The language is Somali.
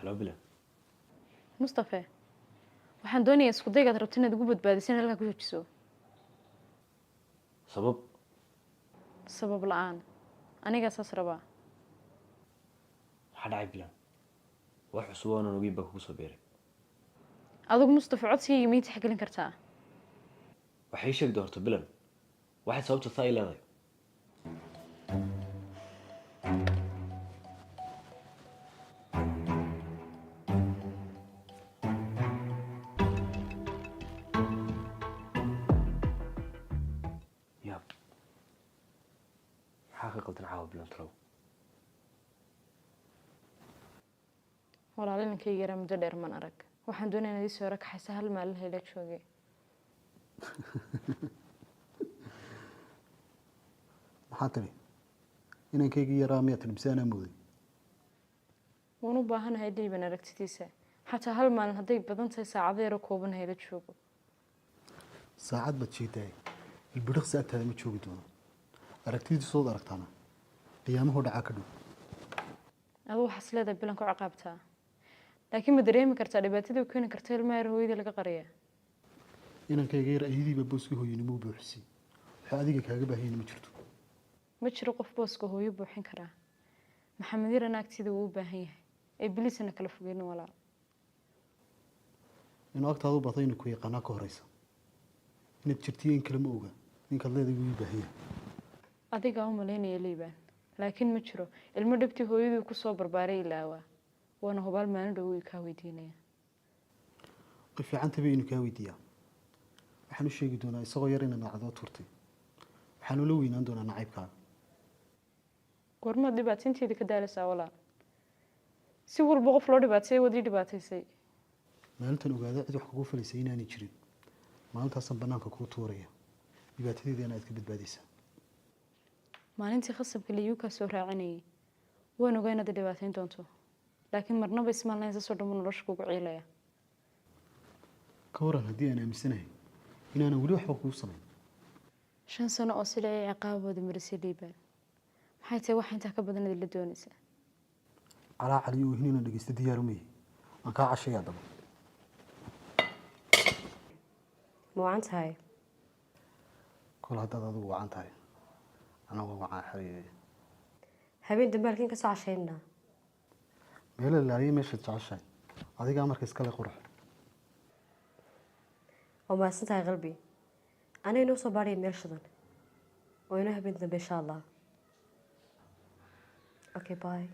Hello, Bilan. Mustafe, waxaan doonayaa isku daygaad rabto inaad ugu badbaadiso in halkaa ku joojiso. Sabab? Sabab la-aan anigaa saas rabaa. Maxaa dhacay, Bilan? Wax cusub oonan ogeyn baa kugu soo biiray. Adigu, Mustafe, codsigayga miyay tixgelin kartaa? Waxay ii sheegtay horta, Bilan, waxay sababta saa ay leedahay. Yaab, maxaa ka qaldan caawa Bilan talow? Walaal, inankayga yaraa muddo dheer man arag. Waxaan doonaya inaad ii soo kaxaysa, hal maalin hayla joogay. Maxaa tiri? Inankaygii yaraa miyaa tiri mise anaa mooday? Waan u baahanahay Liiban aragtidiisa, xataa hal maalin, hadday badan tahay saacado yaro kooban hayla joogo. Saacad baad sheegtahay, ilbiriqsi agtaada ma joogi doono. Aragtidiisood aragtaana qiyaamahu dhacaa ka dhow. Adu waxaas leedahay Bilan ku ciqaabtaa, laakiin ma dareemi kartaa dhibaatadii u keeni karta ilmaha yar hooyadii laga qariya? Inankayga yar ayadiiba booskii hooyanimo u buuxisay. Waxa adiga kaaga baahayana ma jirto. Ma jiro qof booska hooyo buuxin karaa. Maxamed yarana agtida wuu u baahan yahay ee bilisana kala fogeynin, walaal. Inuu agtaada u batay inuu ku yaqaanaa ka horeysa. Inaad jirtiyo in kale ma oga. Ninkaad leedahay wuu ii baahan yahay. Adigaa u malaynaya, Liibaan, laakiin ma jiro ilmo dhibtii hooyadii kusoo barbaaray ilaawaa. Waana hubaal maalin dhow uu kaa weydiinaya. Way fiicantaba inuu kaa weydiiyaa. Waxaan u sheegi doonaa isagoo yar inaad nacdoo turtay. Waxaan ula weynaan doonaa nacaybkaaga. Goormaad dhibaateynteeda ka daalaysaa, walaal? Si walba qof loo dhibaateeyay waad ii dhibaataysay. Maalintan ogaada cid wax kugu falaysa inaanay jirin, maalintaasaan bannaanka kuu tuuraya, dhibaatadeedana aad ka badbaadaysaa. Maalintii khasabka layuu kaa soo raacinayay waan ogaa inaad i dhibaateyn doonto, laakiin marnaba ismaan lahayn sasoo dhanbu nolosha kugu ciilaya. Ka waran haddii aan aaminsanahay inaanan weli waxba kugu samayn? 5 sano oo sila ay ciqaabooda marisay, Liibaan, maxay tahay waxa intaa ka badan idinla doonaysaa? Calaa cali oo hin inaan dhegeysto diyaar uma yihi. Aan kaa cashaya haddaba. Ma wacan tahay? Kol haddaad adigu wacan tahay, anagu wacaan xariiraya. Habeen dambe halkeen kasoo cashaynaa? Meelo laaliya meeshaad jeceshahay. Adigaa marka iskale qurux. Waa mahadsan tahay, qalbi. Aniga inoo soo baadhaya meel shidan oo inoo habeen dambe, insha Allah. Okay, bye.